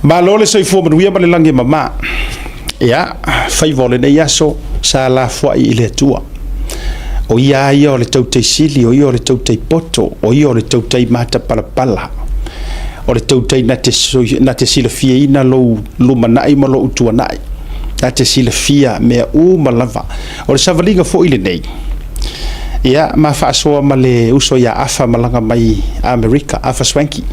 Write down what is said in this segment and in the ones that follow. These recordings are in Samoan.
Malo le soifua manuia ma le lagi e mama. Ia, faiva o lenei aso sa lafoai i le Atua. O ia lava ia o le tautai sili, o ia o le tautai poto, o ia o le tautai matapalapala, o le tautai na te, na te silafiaina lou lumanai ma lou tuanai, na te silafia mea uma lava. O le savaliga foi lenei, ia, ma faasoa ma le uso ia Afa malaga mai Amerika, Afa Swanky.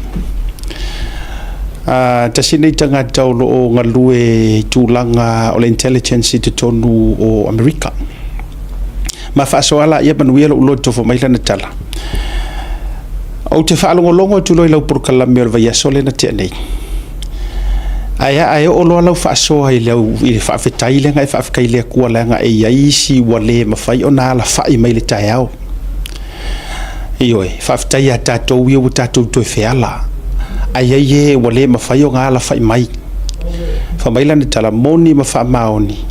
Tasi lenei tagata o lo o galue i tulaga o le intelligence i totonu o Amerika. Ma faasoa la ia manuia lou loto fai mai lana tala. Ou te faalogologo atu loa i lau polokalame o le vaiaso lea na tea nei. Ae a e oo loa lau faasoa i le faafetai lea na e faafetai i le Atua leaga e i ai isi ua le mafai ona alafai mai i le taeao. Ioe, faafetai ia tatou ia ua tatou toe feala, ae i ai e ua le mafai ona alafai mai. Fai mai lana tala moni ma faamaoni,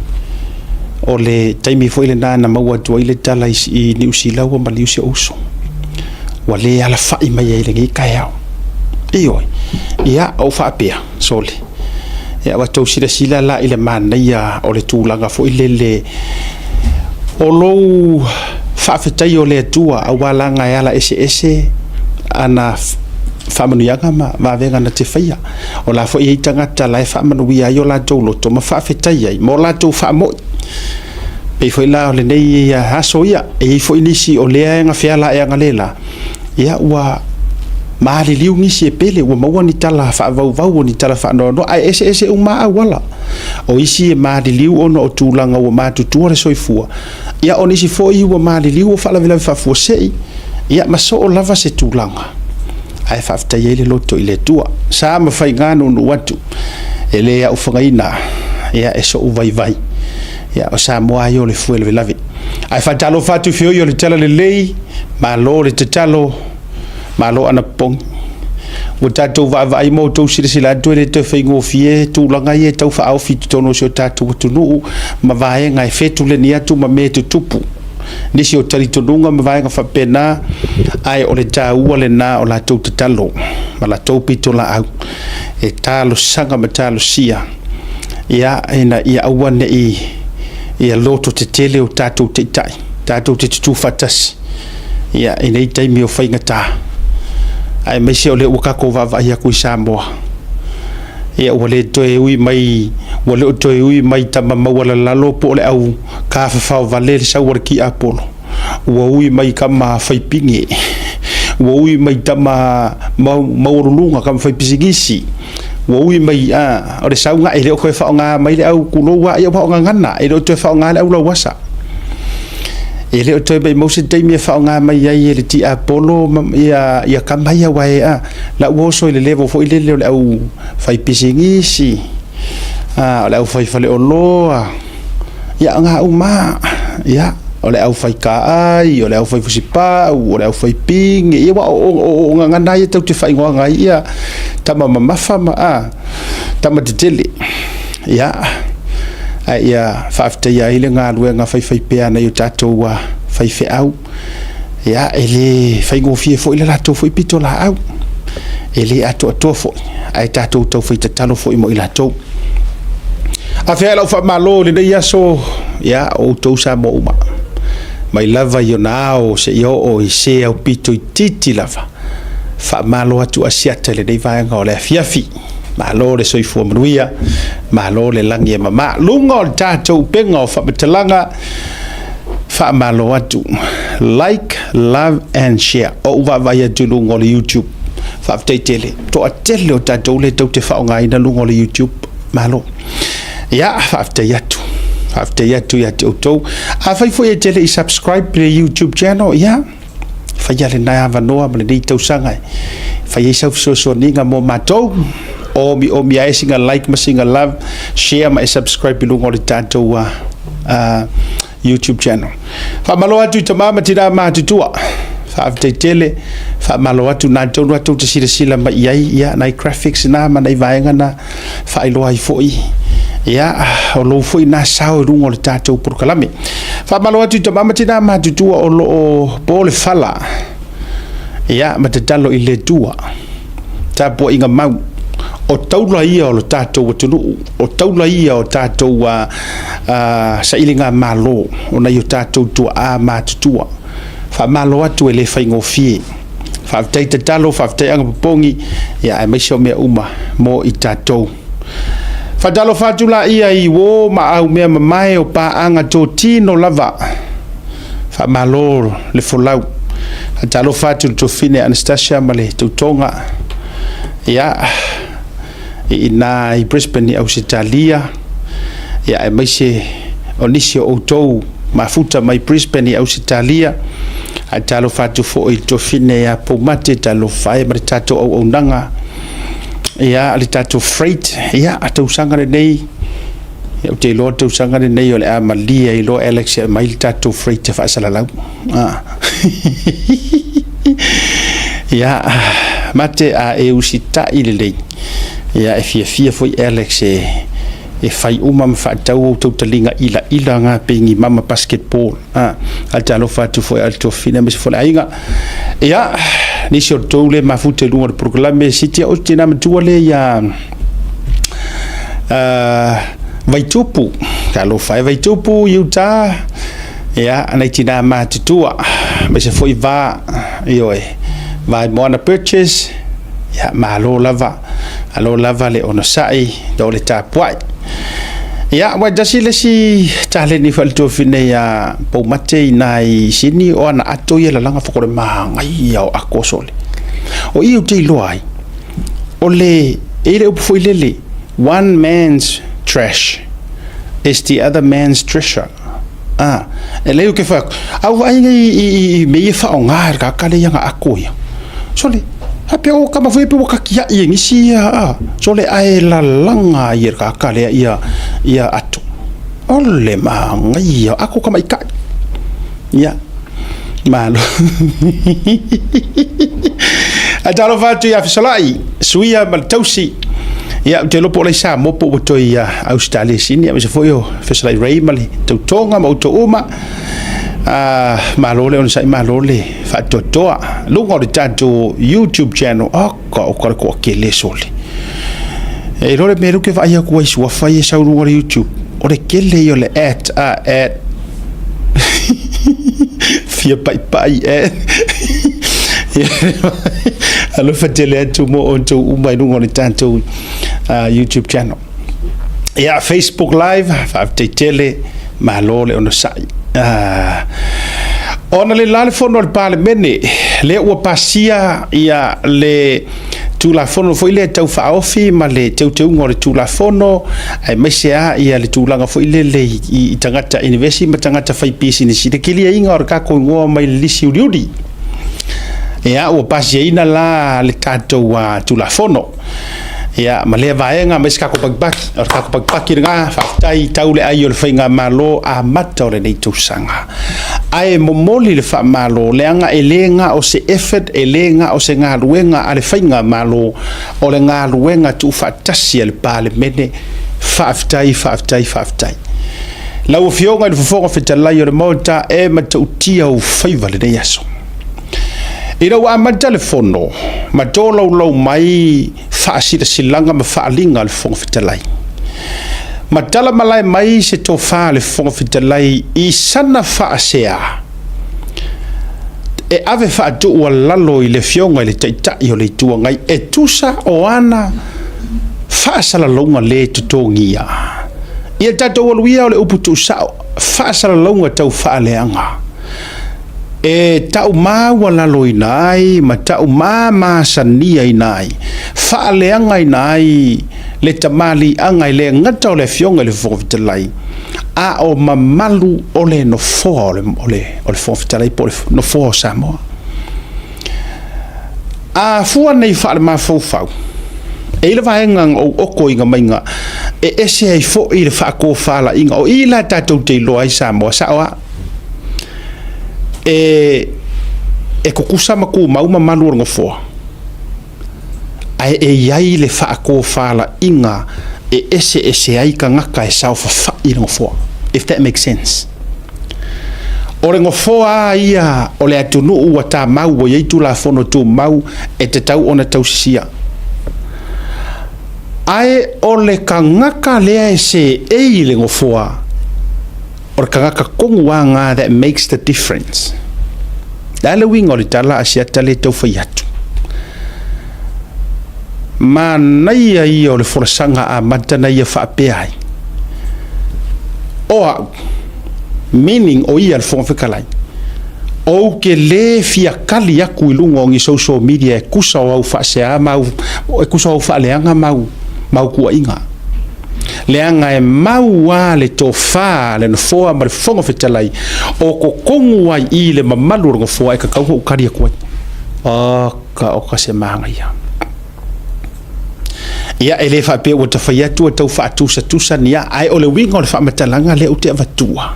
o le taimi foi lena na maua atu ai le tala i Niu Sila ua maliu si ou uso, ua le alafai mai ai i lenei taeao. Ioe, ia ou faapea, sole, ia ua tou silasila la i le manaia o le tulaga foi lele o lou faafetai o le Atua aua laga e ala eseese ana faamanuiaga ma vavega na te faia. O la foi e i ai tagata la e faamanuia ai o latou loto ma faafetai ai ma o latou faamoi. Pei foi la o lenei aso ia, e i ai foi nisi o lea e gafea la e analeila, ia ua maliliu nisi e pele, ua maua ni tala faavauvau, o ni tala faanoanoa, ae eseese uma lava auala. O isi e maliliu ona o tulaga ua matutua le soifua, ia o nisi foi ua maliliu o faalavelave faafuasei, ia ma soo lava se tulaga, ae faafetai ai le loto i le Atua. Sa ma faiga nuunuu atu, e le aofagaina ia e sou vaivai, ia o Samoa lava ia o le fue lavelave. Ae faatalofa atu i feoi o le talalelei, malo le tatalo, malo anapopogi. Ua tatou vaavaai ma outou silasila atu e le toe faigofie tulaga ia e tau faaofi i totonu o si o tatou atunuu ma vaega e fetuleni atu ma mea e tutupu. Nisi o talitonuga ma vaega faapena, ae o le taua lena o latou tatalo ma latou pitolaau e talosaga ma talosia ia, ina ia aua ne i ia loto tetele o tatou taitai, tatou te tutu faatasi ia, i nei taimi o faigata, aemaise o lea ua tatou vaavaai atu i Samoa, ia ua le toe ui mai, ua le o toe ui mai tama maualalalo po o le au tafafao vale le sau a le tiapolo, ua ui mai tama faipine, ua ui mai tama maualuluga, tama faipisinisi, ua ui mai, a, o le sauga e le o toe faaaoga mai le au tulou a, ia ua gagana, e le o toe faaaoga le au lauasa. E le o toe maumau se taimi e faaaoga mai ai e le tiapolo ia, ia tama ia, aua e, a, la ua oso i le level foi lele o le au faipisinisi, a, o le au faifaleoloa, ia na uma, ia, o le au faitaai, o le au faifusipau, o le au faipine, ia ua o gagana ia tau te faaigoaga ai ia tama mamafa ma a, tama tetele. Ia, ae ia faafetaia ai le galuega faifaipea a nai o tatou faifeau. Ia, e le faigofie foi le latou foi pitolaau. E le atoatoa foi, ae tatou taufai tatalo foi mo i latou. Afea lau faamalo i lenei aso, ia, o outou Samoa uma. Mai lava i ona ao seia oo i se aupito itiiti lava. Faamalo atu Asiata i lenei vaega o le afiafi. Malo le soifua manuia, malo le lagi e mama. Luga o le tatou upega o faamatalaga, faamalo atu. Like, love and share. O ou vaavaai atu i luga o le YouTube. Faafetai tele. Toatele o tatou le tou te faaaogaina luga o le YouTube. Malo. Ia, faafetai atu. Faafetai atu ia te outou. Afai foi e te le i subscribe le YouTube channel, ia, faia lena avanoa ma lenei tausaga e fai ai sau fesoasoaniga mo matou. O omiomi ai singa like ma singa love, share ma e subscribe i luga o le tatou YouTube channel. Faamalo atu i tama ma tina matutua. Faafetai tele, faamalo atu nā tonu atu te silasila mai i ai, ia, nai graphics na ma nai vaega na faailoa ai foi. Ia, o lou foi nā sao i luga o le tatou polokalame. Faamalo atu i tama ma tina matutua o lo o po le fala. Ia, ma tatalo i le Atua. Tapuaiga mau. O taula ia o le tatou atunuu, o taula ia o tatou sailigamalo o nai o tatou tuaa matutua. Faamalo atu e le faigofie. Faafetai tatalo, faafetai agipopogi, aemaise o mea uma mo i tatou. Faatalofa atu laia i uo ma aumea mamae o paaga totino lava. Faamalo le folau. Faatalofa atu i le tuafafine Anastasia ma le tautoga, ia, i ina i Brisbane i Ausetalia, ia, aemaise o nisi o outou mafuta mai Brisbane i Ausetalia. Faatalofa atu foi i le tuafafine ia Poumate, talofa e ma le tatou auaunaga, ia, le tatou freight, ia, a tausaga lenei, ia, ou te iloa le tausaga lenei o le a malie ai loa Alex e aumai le tatou freight e faasalalau. Ia, mate a e usitai lelei, ia, e fiafia foi Alex e fai uma ma faatau outou taliga ilaila na pei ni mama basketball. Faatalofa atu foi i le tuafafine aemaise foi le aiga. Ia, nisi o outou le mafuta i luga o le polokalame, siti o tina matua le ia Vaitupu, talofa e Vaitupu, Utah, ia, nai tina matutua, aemaise foi va, ioe, Vaimoana Purchase, ia, malo lava, malo lava le onosai, o le tapuai. Ia, ua tasi le isi taleni foi a le tuafafine ia Poumate i nai Sini o ana ato ia lalaga foko le magaia o ako sole. O i ou te iloa ai, o le, e i le upu foi lele, one man's trash is the other man's treasure. Ah, e lei o ke whai, au vai nei i me ia whaonga e ka kale ia nga ako ia. Sole, ha pe o kama foi pe o kakia i ngisi ia, ah, sole ae lalanga ia ka kale ia ia ato. O le magaia, ako ka maikai. Ia, malo. Ae talofa atu ia Fesolai, Suia ma le tausi. Ia, ou te iloa po o lai Samoa po ua toe ia Ausetalia Sini, aemaise foi o Fesolai Ray ma le tautoga ma outou uma. Malo le onosai, malo le faatoatoa. Luga o le tatou YouTube channel, oka oka le toatele sole. E iloa le mea lea ou te vaai atu ai suafa ia e sau i luga o le YouTube, o le tele ia o le at, a, at, fia paipai at. Alofa tele atu mo outou uma i luga o le tatou YouTube channel. Ia, Facebook Live, faafetai tele, malo le onosai. Ona le la le fono a le Palemene, lea ua pasia ia le Tulafono foi lea tau faaofi ma le teuteuga o le Tulafono, aemaise lava ia le tulaga foi lele i tagata inivesi ma tagata fai pisinisi, le kiliaina o le tatou igoa mai le lisi uliuli. Ia, ua pasiaina la le tatou Tulafono. Ia, ma lea vaega, aemaise tatou pakipaki. O le tatou pakipaki lena, faafetai tau le ai o le faigamalo amata o lenei tausaga. Ae momoli le faamalo, leaga e le na o se effort, e le na o se galuega a le faigamalo, o le galuega tuufaatasi a le Palemene. Faafetai, faafetai, faafetai. Lau Afioga i le Fofoga Fetalai o le Maota, e matautia ou faiva lenei aso. Ina ua amata le fono ma tolaulau mai faasilasilaga ma faaaliga a le Fofoga Fetalai, ma tala malae mai se tofa a le Fofoga Fetalai i sana faasea e ave faatuualalo i le Afioga i le Taitai o le Itu Agai e tusa o ana faasalalauga le totogia. Ia tatou alu ia o le upu tuusao, faasalalauga tau faaleaga. E taumaualaloina ai ma taumamaasaniaina ai, faaleagaina ai le tamaliiaga e le gata o le Afioga i le Fofoga Fetalai, a o mamalu o le Nofoa o le Fofoga Fetalai po o le Nofoa o Samoa. A fua nei faalemafaufau, e i ai le vaega na ou okoina maiga e ese ai foi le faatofalaiga, o i la tatou te iloa ai Samoa, sao lava. E tutusa ma tumau mamalu o le Nofoa, ae e i ai le faatofalaiga e eseese ai tagata e saofafai i le Nofoa, if that makes sense. O le Nofoa lava ia o le atunuu ua tamau ua i ai Tulafono Tumau e tatau ona tausisia. Ae o le tagata lea e seei i le Nofoa, o le tagata tonu lava lena that makes the difference. O le a le uiga o le tala a Asiata lea e tau fai atu? Manaia ia o le folasaga amata na ia faapea ai, O au, meaning o ia le Fofoga Fetalai, ou te le fia kali atu i luga o ni social media e tusa o au faasea ma au, e tusa o au faaleaga ma au, ma au tuuaiga. Leaga e mau lava le tofa a le Nofoa ma le Fofoga Fetalai o totonu ai i le mamalu o le Nofoa e tatau ona ou kali atu ai. Oka oka se manaia. Ia, e le faapea ua ta fai atu ua tau faatusatusa ni a, ae o le uiga o le faamatalaga lea ou te avatua.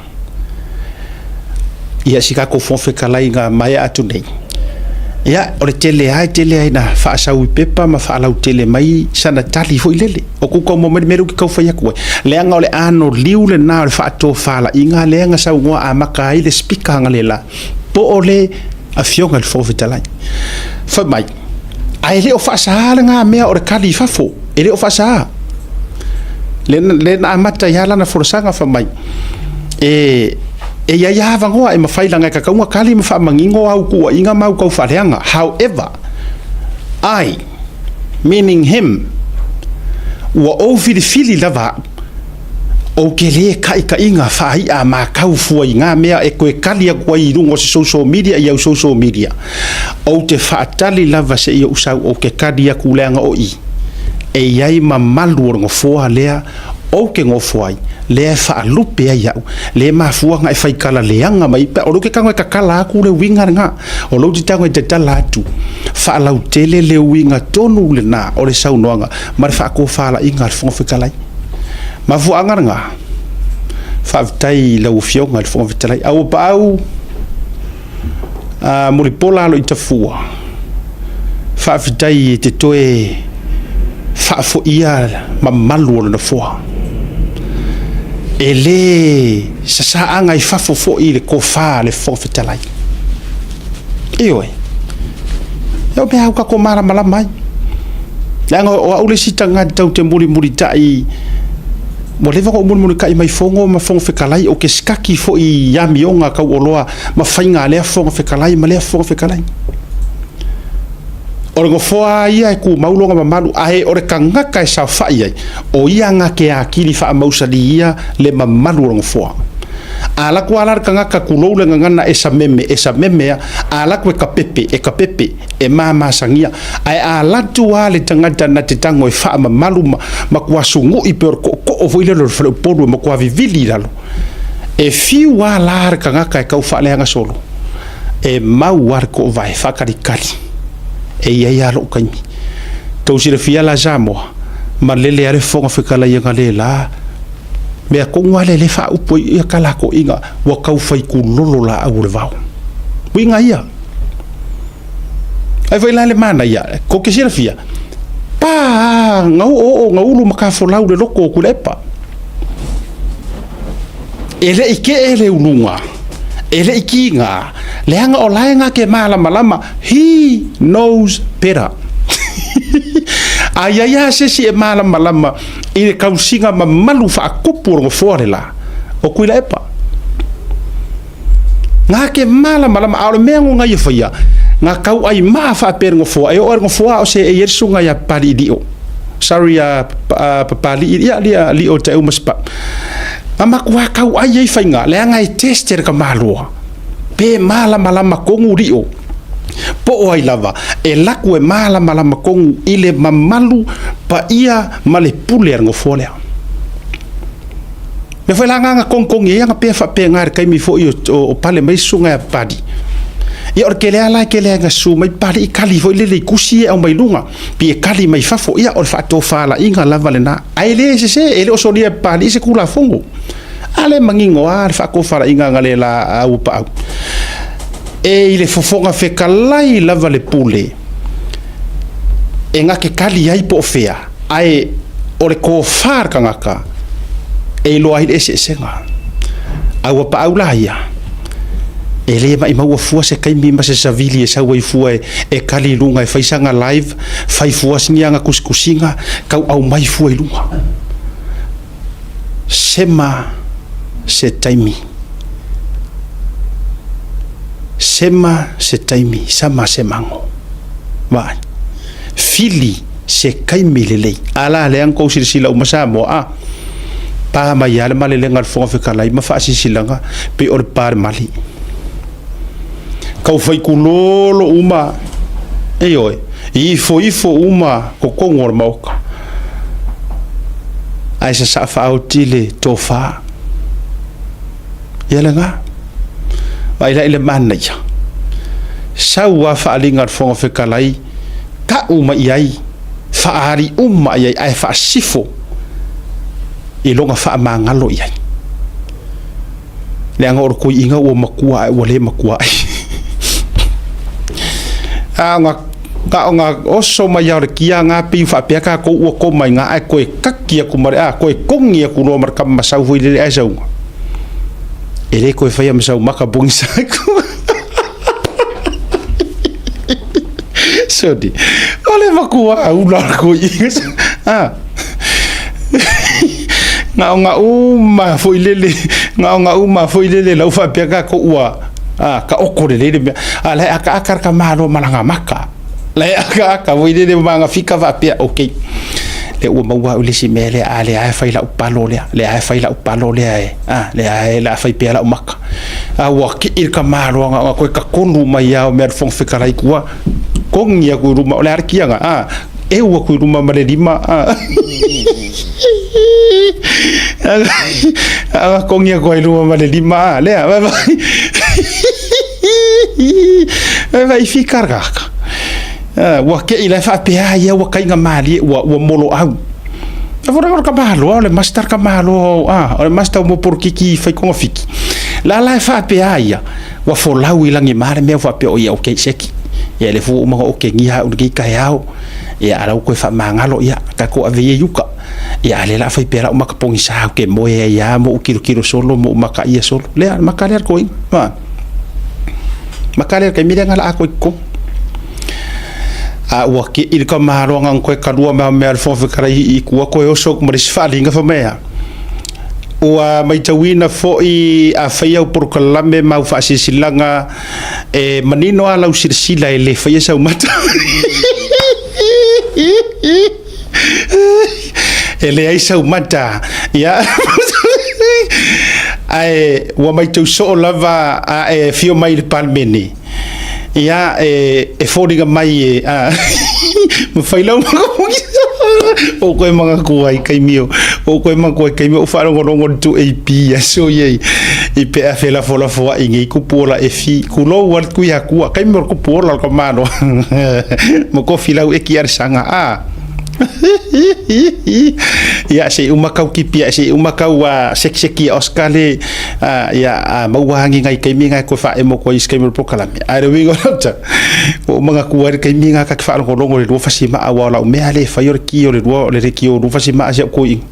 Ia, si tatou Fofoga Fetalai na maea atu nei, ia, o le tele lava e tele ai ina faasau i pepa ma faalautele mai sana tali foi lele. O kou tau maua mai le mea lea ou te tau fai atu ai, leaga o le anoliu lena o le faatofalaiga lea na saunoa amata ai le Speaker analeila, po o le Afioga i le Fofoga Fetalai. Fai mai, ae le o faasaā lena mea o le kali i fafo, e le o faasaā. Le, le na amata ai lana folasaga fai mai, e, e i ai lava avanoa e mafai leaga e tatau ona kali ma faamanino au tuuaiga ma au taufaaleaga. However, I, meaning him, ua ou filifili lava au, Ou te lē kaʻikaʻiga faaiʻa makau fua i ngā mea e toe kali aku ai i luga o se social media i au social media. Ou te faatali lava seia ou sau ou te kali aku leaga o i e i ai mamalu o le nofoa lea ou te nofo ai, lea e faalupe ai au, lea e mafua ona e faikala leaga mai pe o lou te tago e tatala atu le uiga lena, o lou te tago e tatala atu, faalautele le uiga tonu lena o le saunoaga ma le faatofalaiga a le Fofoga Fetalai. Mafuaaga lena, faafetai i lau Afioga i le Fofoga Fetalai. A ua paau a Mulipola Aloitafua, faafetai e te toe faafoia mamalu o le Nofoa. E le sasaaga i fafo foi le tofa a le Fofoga Fetalai. Ioe. E o mea au tatou malamalama ai. Leaga o au le isi tagata ou te mulimulitai, ua leva ona ou mulimulitai mai fono ma Fofoga Fetalai, ou te sikaki foi i amioga taualoa ma faiga a lea Fofoga Fetalai ma lea Fofoga Fetalai. O le nofoa lava ia e tumau lona mamalu, ae o le tagata e saofai ai, o ia na te atili faamausali ia le mamalu o le nofoa. A alu atu lava la le tagata tulou le gagana e sameme, e sameme a, a alu atu e kapepe, e kapepe, e mamasagia. Ae a alu atu lava le tagata na te tago e faamamalu ma matua sugu'i pei o le tootoo foi lele o le faleupolu e matua vivili i lalo, e fiu lava la le tagata e tau faaleaga solo, e mau lava le toovae faatalikali. E i ai lava lou taimi. Tou silafia la Samoa, malele lava le Fofoga Fetalai analeila. Mea tonu lava lea lea e faaupu ai ia talakoiga ua tau fai kulolo laau o le vao. Uiga ia. Ai foi la le manaia, kou te silafia, pa na oo na ulu ma kafolau le loko o Tuilaepa. E le i kee le uluga, e le i kiga, leaga o lae nga ke malamalama, he knows better. A i ai lava se isi e malamalama i le tausiga mamalu faatupu o le nofoa le la, o Tuilaepa. Ngā ke malamalama, a o le mea ngo ngai e whaia, ngā kau ai maa whaapea le nofoa, e oo ai le nofoa o se e i ai le susuga ia Papali'i-li'o. Sorry a Papali'i, ia lia li'o taeu ma spa. Nga matua kau ai ai whainga, leaga e test e le kamaloa, pe malamalama tonu li'o. Po o ai lava, e laku e malamalama tonu i le mamalu paia ma le pule a le nofoa lea. Mea foi la agaga togitogi ai aga pea faapena i le taimi foi o pale mai susuga ia Papalii. Ia o le tele lava la e tele ai ina susu mai Papalii kali foi lele i tusi ia e aumai luga, pi e kali mai fafo, ia o le faatofalaiga lava lena. Ae le sese, e le o solia e Papalii se Tulafono. A lea e manino lava le faatofalaiga analeila a Auapaau. E i le Fofoga Fetalai lava le pule e gate kali ai po o fea, ae o le tofa a le tagata e iloa ai le eseesega. A ua paau la ia, E le maimaua fua se taimi ma se savili e sau ai fua e kali i luga e fai sana live, fai fua sini aga tusitusiga, tau aumai fua i luga. Sema se taimi. Sema se taimi, sama se mago. Vaai. Fili se taimi lelei. A la lea na tou silasila uma Samoa, a pa mai lava le malelega a le Fofoga Fetalai ma faasilasilaga pei o le pa le mali. Tau fai kulolo uma, ioe, ifoifo uma totonu o le Maota, ae sasaa faaoti le tofa. Ia lena. Vaai la i le manaia. Sau lava faaaliga a le Fofoga Fetalai, tau mai i ai, faaali uma i ai, ae faasifo i lona faamagalo i ai. Leaga o le toeaina ua matua ae ua le matua ai. A ona na ona oso mai lava o le kia na pei faapea tatou ua koma i ina ae toe kaki atu ma le a toe togi atu loa ma le tama masau foi lele ae sauga. E le toe faia ma sau maka pogisa atu. Soni, o le matua ula o le toeaina. Ah. Na ona uma foi lele, na ona uma foi lele lau faapea tatou ua taoto lelei le mea. A o la e akaaka le tamaloa ma lana maka. La e akaaka foi lele ma ana fika faapea, okay, lea ua maua au i le isi mea lea, a lea lava e fai lau palo lea, lea lava e fai lau palo lea e, a, lea lava o le a fai pea lau maka. A ua kii le tamaloa na ona toe tatonu mai lava o mea a le Fofoga Fetalai tua, togi atu i luma, o le a le kiaga, a, eu atu i luma ma le lima a a kogi atu ai luma ma le lima a lea vai vai vai vai fika kaka ua keʻi la e faapea ia ua kaiga malie ua ua moloau. A fora o ka maloa o le master ka maloa a o le master mo porokiki fai togafiti la la e faapea ia ua folau i lagi ma le mea ua faapea o ia okay seki ia le fua uma o kegia au lenei taeao ia a la ua toe faamagalo ia tatou ave ia i uka ia a lea la fai pea lau maka pogisa ou te moe ai lava ma ou kilokilo solo ma ou makaia solo lea maka lea le toeaina a maka lea le taimi lea na laa atoa i totonu a ua kei le tamaloaga na toe kalua mai mea a le Fofoga Fetalai i tua toe oso atu ma le isi faaaliga fai mai a Ua matauina foi afai au polokalame ma au faasilasilaga e manino lava lau silasila e le faia sau mata. E leai sau mata. Ia. Ae ua matau soo lava a e afio mai i le Palemene. Ia, e foliga mai e ma fai lau o koe manatu ai kaimi o o koe manatu ai kaimi o faalogologo le tu AP aso ia i pe a felafolafoai nei kupu ola e fi kulou a le Tuiakua kaimi o le kupu ola o le tamaloa ma kofi lau eki a le saga a Ia se i uma kau kipi se i uma kau sekiseki a Oscar le ia a maua hangi ngai kaimi ngai koe faaemo koe i se kaimi o le polokalame. Ae le uiga o lau tala, ua ou manatua ai le kaimi lena ta te faalogologo i le lua fasimaa aua o lau mea lea e fai o le ki o le lua o le ki o lua fasimaa si au toeaina.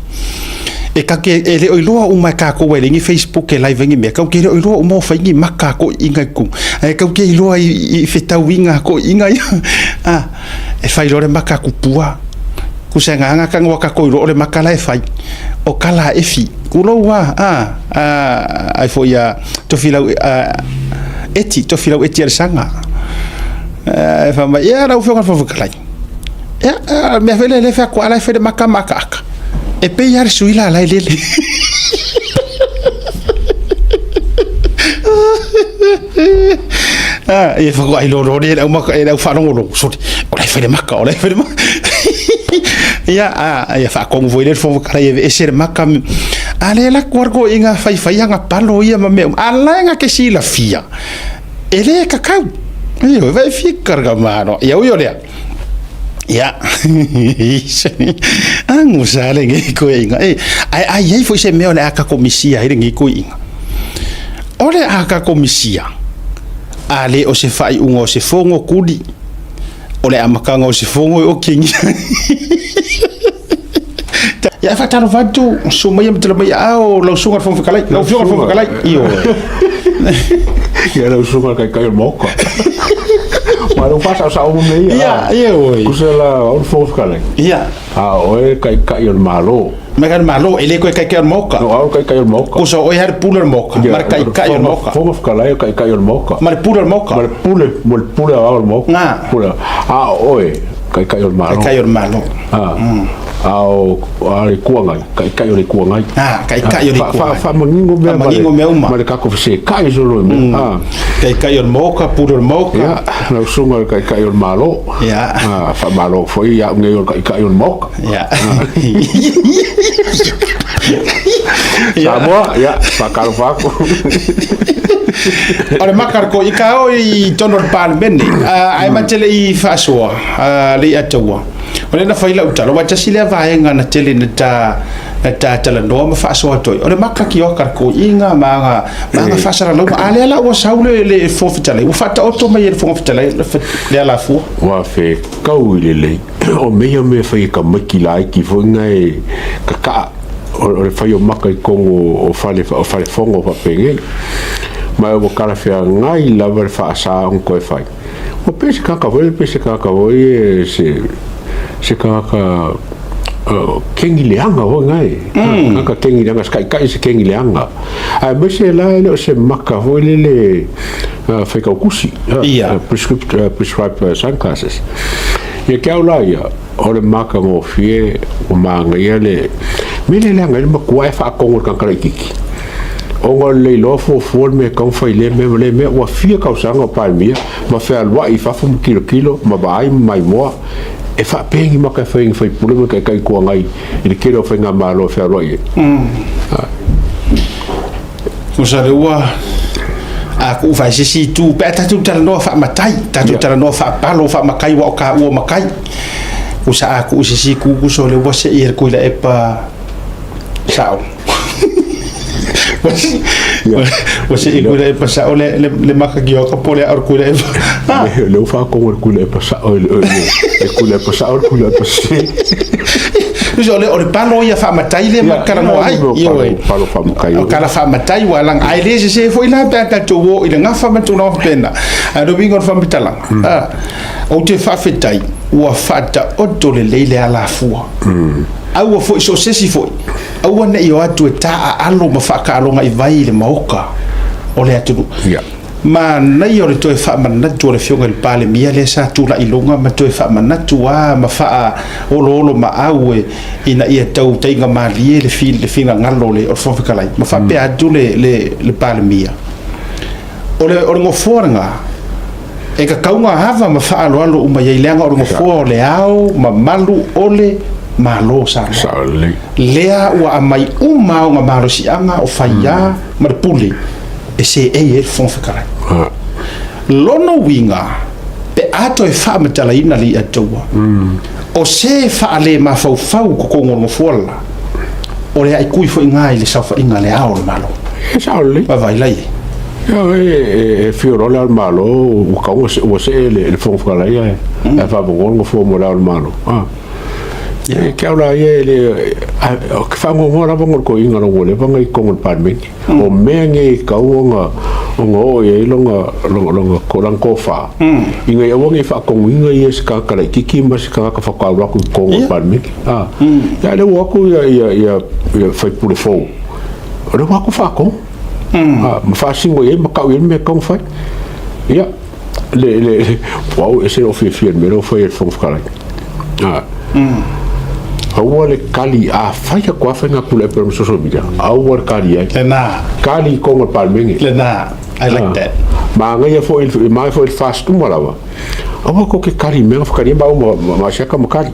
E tatou te e le o iloa uma e tatou e leai ni facebook e live ai ni mea, tatou te le o iloa uma o fai ni maka a toeaiina i totonu, ae tatou te iloa i fetauiga a toeaiina ia. E fai loa le maka a kupua. Kusa e nganga ka ngoa ka koi o le maka la e fai. O kala e fi. Kulou a, a, a, ai fo ia tofilau, a, eti, tofilau eti a le saga. E fa mai, ia lau afioga i le Fofoga Fetalai. Ia, a, mea foi lea le fai atu, a la e fai le maka ma akaaka. E pei lava le sui la la e lele. Ah, ia whakua ai loro e lau maka e lau whaalongolongo sorry o lai whai le maka o lai whai le maka ia a ia whaakongu foi le fo kara ia ese le maka a le la kuargo i ngā whai whai anga palo ia ma mea a la nga ke si la fia e le kakau ia vai fikar ka mano ia ui o lea ia angu sa le ngi ko inga e ai ai ai foi se mea o le aka komisia ai le ngi ko inga O le a ka komisia, a le o se faaiuga o se fogo kuli, o le amataga o se fogo e okigia. Ia e faatalofa atu, susu maia ma tala mai aao lau susuga i le Fofoga Fetalai, lau Afioga i le Fofoga Fetalai. Ioe. Ia lau susuga i le Taitai o le Maota. Aua o lea ua faasaosao uma mea ia. Ia, ia oi. Tusa la o au le Fofoga Fetalai. Ia. A o oe le Taitai o le Malo. Ma le Malo, e le toe Taitai o le Maota. O au le Taitai o le Maota. Tusa o oe lava le Pule o le Maota, ma le Taitai o le Maota. Fofoga Fetalai o le Taitai o le Maota. Ma le Pule o le Maota. Ma le Pule, ma le Pule Aoao o le Maota. Na. Pule. A o oe, Taitai o le Malo. Taitai o le Malo. A o le Itu Agai, Taitai o le Itu Agai. Ah, Taitai o le Itu Agai. Faamanino mea. Faamanino mea uma. Ma le tatou fesetai solo i mea. Ah. Taitai o le Maota, Pule o le Maota. Ia, lau susuga i le Taitai o le Malo. Ia. Ah, faamalo foi ia au nei o le Taitai o le Maota. Ia. Samoa, ia, faatalofa atu. O le maka o le i ka o i tonu o le Palemene, ae ma te le i faasoa, le i ataua. O lea na fai lau tala, aua e tasi lea vaega na tele na ta na ta talanoa ma faasoa atu ai, o le maka kioka le toeaiina ma aga ma aga faasalalauga. A lea la ua sau le le Fofoga Fetalai, ua faataoto mai e le Fofoga Fetalai le alafua. Ua fetau i lelei, o mea ia o mea e fai e tamaiti laiti foi na e tataa, o le fai o maka i totonu o fale o fale fono faapenei. Ma ua talafeagai lava le faasa ona toe fai. Ua pei se tagata foi, pei se tagata foi e se se tagata kegi leaga foi na e. Tagata kegi leaga, se taitai se kegi leaga. Aemaise la e le o se maka foi lele faitautusi, prescribed sunglasses. Ia te au la ia, o le matagofie ua manaia le mea lea leaga ai le matua e faatonu i le tagata laitiiti. Ona o le le iloa fuafua le mea e tatau ona fai i lea mea ma lea mea. Ua fia tausaga o Palemia ma fealuai i fafo ma tilotilo ma vaai ma maimoa e faapea ni maka e fai e ni faipule ma ni taitai Itu Agai i le tele o faigamalo e fealuai ai. Tusa lea ua a tuu fai se isi itu pe a tatou talanoa faamatai, tatou talanoa faapalo faamatai aua o taua o matai. Tusa a tuu i se isi itu tusa o lea ua sei e le Tuilaepa sao. Ua sei e le Tuilaepa sao le le maka kioka po o le ao o le Tuilaepa. Lea ua faatonu e le Tuilaepa sao e le Tuilaepa sao le Tuilaepa sese. Tusa o le palo ia faamatai lea ma talanoa ai. Ioe. Palo faamatai. O tala faamatai ua laga ae le sese foi la pe a tatou o i le gafa ma tulaga faapena. Ae o le uiga o le faamatalaga, ou te faafetai ua faataoto lelei le alafua. Aua foi so o se isi foi, aua ne i o atu e taaalo ma faataaloga i vai i le maota o le atunuu. Manaia o le toe faamanatu o le Afioga i le Palemia lea sa tulai i luga ma toe faamanatu lava ma faaoloolomaau e ina ia tau taiga malie le finagalo o le Fofoga Fetalai ma faapea atu le Palemia, o le nofoa lena e tatau ona ava ma faaaloalo uma i ai leaga o le nofoa o le ao mamalu o le Malo o Samoa. Lea ua aumai uma ona malosiaga o faia ma le pule e seei ai le Fofoga Fetalai. Lona uiga, pe a toe faamatalaina le i'a taua, o se faalemafaufau i totonu o le nofoa le la, o le aitui foi lena i le saofaiga a le Ao o le Malo. E sao lelei. Vaavaai la i ai. Ia, e fia loa le Ao o le Malo, ua tatau ua see le Fofoga Fetalai ae faavanoa le nofoa mo le Ao o le Malo. E te au la ia e le, ou te faanoanoa lava ona o le toeaina ua leva ona i totonu o le Palemene. O mea nei e tatau ona ona oo i ai lona lona lana tofa, ina ia aua ne i faatonuina ia e se tagata laitiiti ma se tagata faatoa alu atu i totonu o le Palemene. A, a o lea ua o atu ia ia ia ia sui usufono fou, o lea ua o atu faatonu, a, ma faasino i ai ma tau i ai le mea e tatau ona fai. Ia, le le o au e ese lou fiafia i le mea lea ua fai e le Fofoga Fetalai. A, aua le kali, a fai atu lava faiga pule e pei ona social media, aua le kali ai. Lena. Kali i totonu o le Palemene. Lena. I like that. Manaia foi, manaia foi le FAST uma lava. Aua tou te kali i mea na whakaria ma au ma, ma Asiaka ma kali.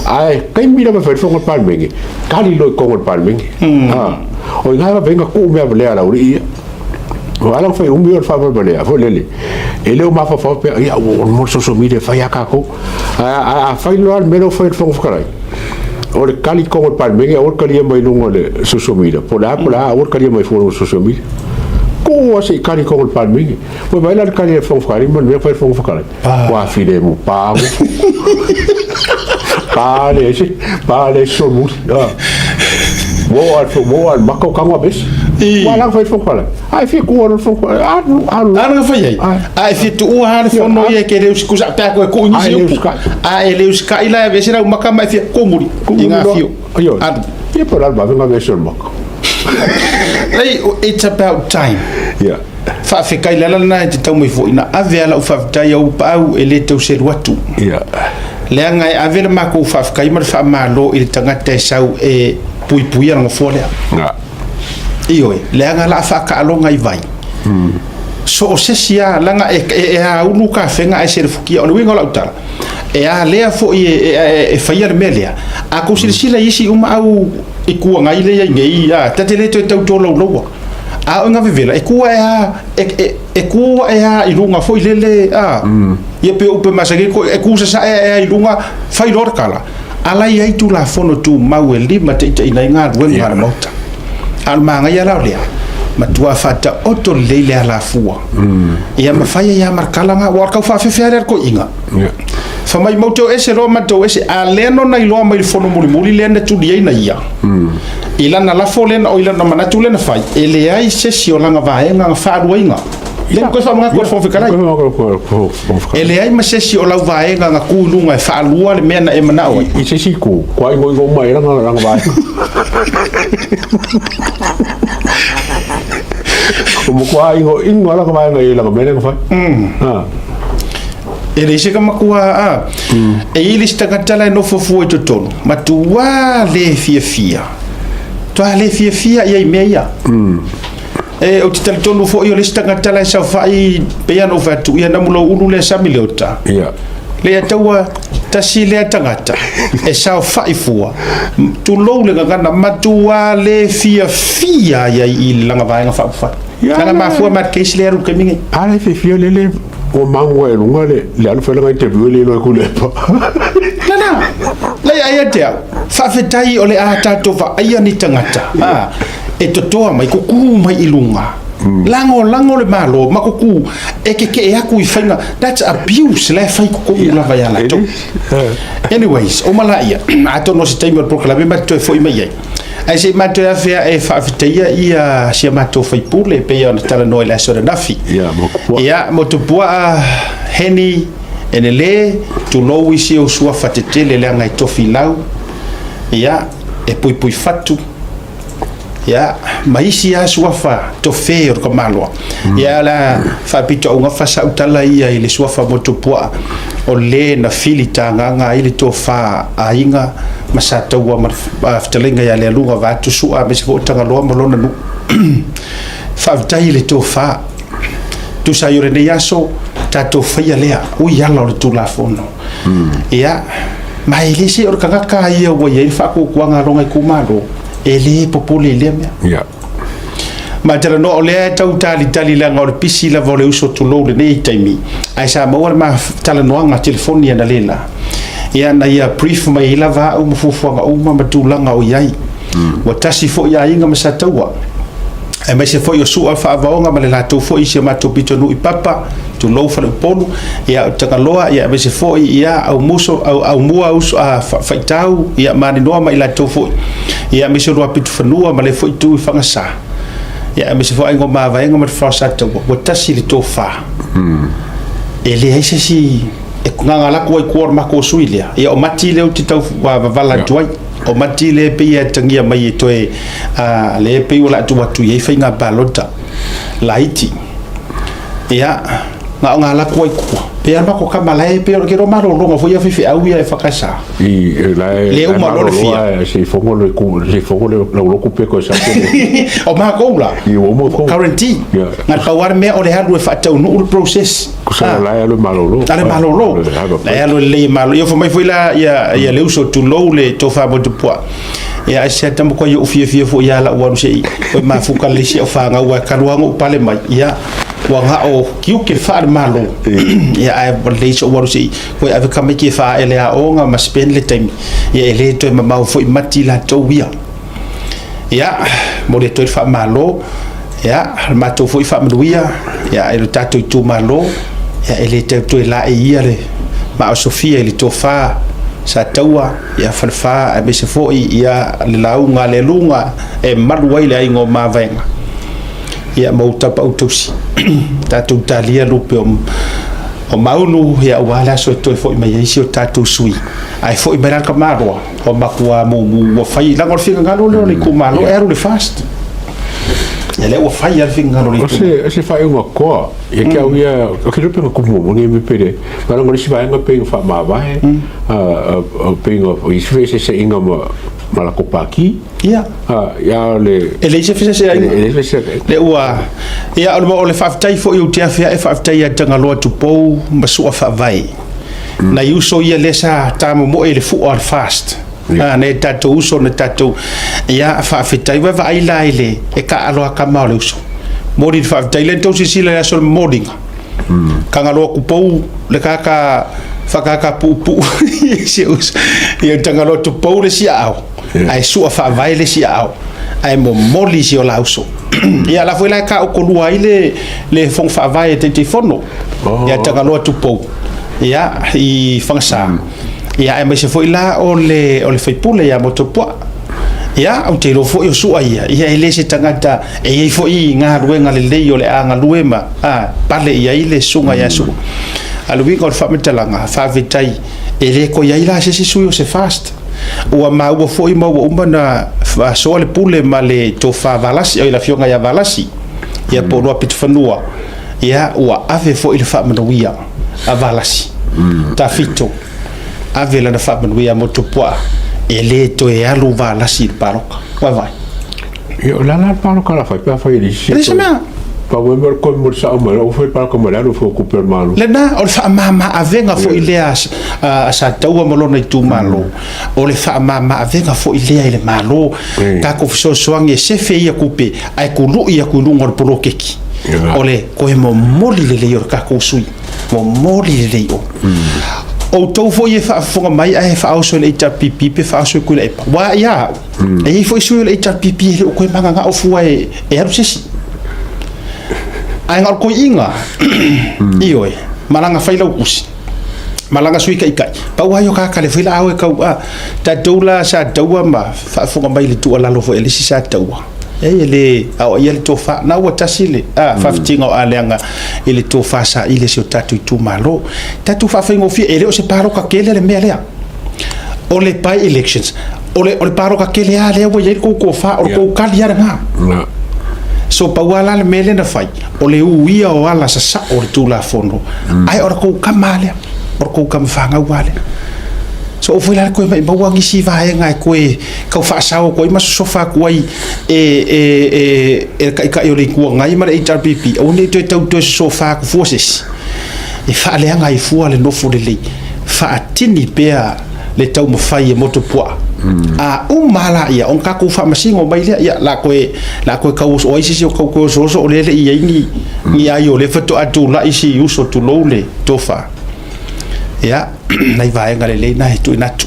Ae taimi lava e fai le fofoga o le Palemene, kali loa i totonu o le Palemene. A, o ina e vave ai na tuu mea valea a le aualii ia. O ala fai umi o le faavalevalea foi lele, e le o mafaufau pea, ia ua mo le social media e fai lava tatou. Ae a fai loa le mea lea ua fai e le Fofoga Fetalai, o le kali i totonu o le Palemene, aua le kalia mai luga o le social media, po o le a po o le a, aua le kalia mai fua i luga o le social media. Tuu lava se i kali i totonu o le Palemene. Ua vaai la le kali a le Fofoga Fetalai ma le mea ua fai e le Fofoga Fetalai. Ua filemu pa pa le ese, pa le ese solomuli. Ua oo lava i le maka o tago a vesi. Ua ala fai fono fale. Ai fia tuua le fono fale. Alu, alu. Alu na fai ai. A e fia tuua lava le fono ia e te le usikusa pe a toe tuu i nisi upu. A e le usikai la e aveese lau maka ma e fia tumuli i ngā whio. Alu. Ia po o le a le vave ona aveese o le maka. Lei, it's about time. Yeah. Faafetai le ala lena e te tau mai foi na ave a lau faafetai au paau e le tau selu atu. Yeah. Leaga e ave le makou faafetai ma le faamalo i le tagata e sau e puipuia le nofoa lea. Yeah. Ioe, leaga la a faataaloga i vai. So o se isi lava, leaga e, e, e aulu kafega ae selefukia. O le uiga o lau tala, e a lea foi e, e, e, e faia le mea lea. A tou silasila i isi uma au Itu Agai lea i ai nei, a, ta te le toe tau tolaulaua. A o i ngā vevela, e kua e a, e, e, e kua e a i lunga foi lele, a, ia pe upe masani ko, e ku sasae e a i lunga, fai loa le tala. A la i ai Tulafono Tumau e limataitaiina ai galuega a le Maota. A o le manaia la o lea, matua faataoto lelei le alafua. Ia ma fai ai lava ma le tala lena, aua o le tau faafefe lava lea a le toeaina. Fa mai matou te o ese loa matou ese, a lea no na iloa mai le fono mulimuli lea na tuli ai na ia. I lana lafo lea na, o i lana manatu lea na fai, e leai se isi o lana vaega na faaluaina. Lea na toe faamanatu e le Fofoga Fetalai. E leai ma se isi o lau vaega na tu i luga e faalua le mea na e manao ai. I se isi itu, kua igoigo uma ai lana vaega. Ua matua igoigo lana vaega i lana mea lea na fai. E leai se matua a. E i ai le isi tagata la e nofo fua i totonu, matua le fiafia. Matua le fiafia i ai mea ia. E, ou te talitonu foi o le isi tagata la e saofai, pei lava ona ou fai atu, ia Namulauulu lea Sami Leota. Ia. Lea taua tasi lea tagata e saofai fua, tulou le gagana, matua le fiafia i ai i lana Vaega Faaupufai. Lana mafua ma le case lea e alu i le taimi nei. A le fiafia lele Ua magu ai luga le le alu fai lana interview e le iloa e Tuilaepa. Lana, lei ai ia te au, faafetai o le a tatou vaaia ni tagata a, e totoa mai, kukū mai i luga, lagolago le Malo ma kukū e kekeʻe atu i faiga, that's abuse la e fai totonu lava ia latou. Anyways, uma laia, atonu o se taimi o le polokalame ma te toe foi mai ai. Ae se i matou afea e faafetaia ia si a matou faipule e pei ona talanoa i le aso ananafi. Ia, Motupuaa. Ia, Motupuaa, Heni, Enele, tulou isi ou suafa tetele leaga e Tofilau, ia, e Puipuifatu, ia, ma isi lava suafa tofe o le tamaloa. Ia, o le a faapitoaugafa sau tala ia i le suafa Motupuaa, o le na filitagaga ai le tofa a Aiga ma Sataua ma le fetalaiga ia Lealuga vaeatu Sua aemaise foi o Tagaloa ma lona nuu. Faafetai i le tofa. Tusa ai o lenei aso, tatou faia lea, ui ala o le Tulafono. Ia, ma e le se o le tagata ia ua i ai le faatuatuaga a lona itumalo, e le popole i lea mea. Yeah. Ma talanoa o lea e tau talitali leaga o le pisi lava o le uso tulou lenei taimi, ae sa maua le ma talanoaga telefoni analeila. Ia na ia brief mai ai lava au ma fuafuaga uma ma tulaga o i ai. Ua tasi foi aiga ma Sataua, aemaise foi o Sua Faavaoga ma le latou foi i si o matou pitonuu i Papa, tulou Faleupolu, ia o Tagaloa, ia aemaise foi ia Aumuso, au, Aumua uso, a, Faitau, ia Maninoa ma i latou foi, ia aemaise o Luapitofanua ma le foi itu i Fagasa, ia aemaise foi aiga o Mavaega ma le Fa o Sataua, ua tasi le tofa. E leai se isi e gagala atu ai tua o le matou sui lea, ia o Mati lea ou te tau vavala atu ai. O Mati lea e pei e atagia mai e toe, a, lea e pei ua laa tuu atu i ai faiga palota laiti. Ia, na o ngā atu ai tua. Pe a matou tama la e pei o le kero malologa foi ia faifeau ia e whakasa. I la e Le uma loa le fia. Se i fongo le ku se i fongo le lau loku pe ko sa te. O matou la. I o mo ko. Guarantee. Yeah. Nga pau lava le mea o le alu e faataunuu le process. Ko sa la e alu e malolo. Ale malolo. La e alu lelei e malo. Ia fai mai foi la ia ia le uso tulou le tofa Motupuaa. Ia ai se tama koe i ou fiafia foi ia lau alu se i koe mafuka le isi au fanau ae talu lava ona ou pale mai. Ia ua gao tiute faale-Malo. Ia ae ua lelei sou alu se i koe ave tamaiti e faaee le aoga ma spend le taimi. Ia e le toe mamao foi mati latou ia. Ia, momoli atu ai le faamalo, ia, le matou foi faamanuia, ia, i lo tatou itumalo, ia, e le tau toe laeia le maaosofia i le tofa Sataua, ia, Falefa, aemaise foi, ia, le lauga a Lealuga e malu ai le aiga o Mavaega. Ia ma ou tapaau tausi, tatou talia lupe o Maunu, ia aua le aso e toe foi mai ai si o tatou sui. Ae foi mai la le tamaloa, ua matua mumu ua fai, leaga o le finagalo lea o le itumalo e alu i le FAST. Ia lea ua fai lava le finagalo o le itumalo. O se faaiuga toa, ia te au ia, ou te iloa pe na tupu muamua nei mea pe le, ma leaga o le isi vaega pei na faamavae, pei na i ai se feeseeseaiga ma latou pati. Ia. Ia o le... E leai se feseseaiga. E leai se feseseaiga. Le ua... Ia, o le faafetai foi ou te afe ae faafetai ia Tagaloa Tupou ma Sua Faavae. Nai uso ia lea sa tamomoe i le fua o le FAST. Yeah. Nai tatou uso na tatou... Ia, faafetai. Ua vaai la i le... E taaalo lava tama o le uso. Momoli le faafetai. Lea na tou silasila i le aso o le momoliga. Tagaloa Tupou le kaka whakaka puupuu si uso. Ia Tagaloa Tupou le isi aao. Ae Sua Faavae le isi aao. Ae momoli si o la uso. Ia la foi la e taokolua ai le le Fono Faavae e Taitaifono. Ia Tagaloa Tupou. Ia i Fagasa. Ia aemaise foi la o le o le faipule ia Motuopuaa. Ia ou te iloa foi o Sua ia, ia e le se tagata e i ai foi galuega lelei o le a galue ma a pale i ai le susuga ia Sua. A o le uiga o le faamatalaga, faafetai e le toe i ai la se isi sui o se FAST. Ua maua foi ma ua uma ona faasoa le pule ma le tofa Valasi, oi le afioga ia Valasi, ia po o Luapitofanua, ia ua ave foi le faamanuia a Valasi. Tafito, ave lana faamanuia ia Motuopuaa, e le toe alu Valasi i le palota. Vaavaai. Ia, o le a la le palota o le a fai pe afai e leai se E leai se mea. Pau ai mea o le toe momoli sao mai, ua fai le palota ma le alu fua o tupe a le Malo. Lena, o le faamama avega foi lea a Sataua ma lona itumalo, o le faamama avega foi lea i le Malo, tatou fesoasoani e sefe ia tupe ae tului atu i luga o le poloketi, o le toe momoli lelei o le tatou sui, momoli lelei o. Outou foi e faafofoga mai ae faaoso i le HRPP pe faaoso i Tuilaepa, aua ia au, e i ai foi sui o le HRPP e le o toe mananao fua e alu se isi. Ae na o le toeaina, ioe, ma lana failautusi, ma lana sui taitai, pau lava ia o tagata lea foi la a o e tau, a, tatou la sa taua ma faafofoga mai i le tuualalo foi a le isi sa taua, e le aoaia le tofa, na ua tasi le faafitiga o Aleaga i le tofa saili a si o tatou itumalo. Tatou faafaigofie, e le o se palota tele le mea lea. O le by elections, o le, o le palota tele lava lea ua i ai le tou tofa, o le tou tali lava lena. So pau lava la le mea lea na fai, o le uia o ala sasao o le Tulafono, ae o le tou tama lea, o le tou tama fanau lava lea. So aua foi la le toe maumau nisi vaega e toe tau faasao atu ai ma sosofa atu ai e, e, e, e le Taitai o le Itu Agai ma le HRPP, aua ne i toe tau toe sosofa atu fua se isi, e faaleaga ai fua le nofo lelei. Faatini pea le taumafai e Motuopuaa. A uma lava laia, ona tatou faamasino mai lea, ia, la toe, la toe tau o ai se isi o tau toe osooso o lea e le i i ai ni, ni aio o lea faatoa tulai si uso tulou le tofa. Ia, nai vaega lelei na e tuuina atu.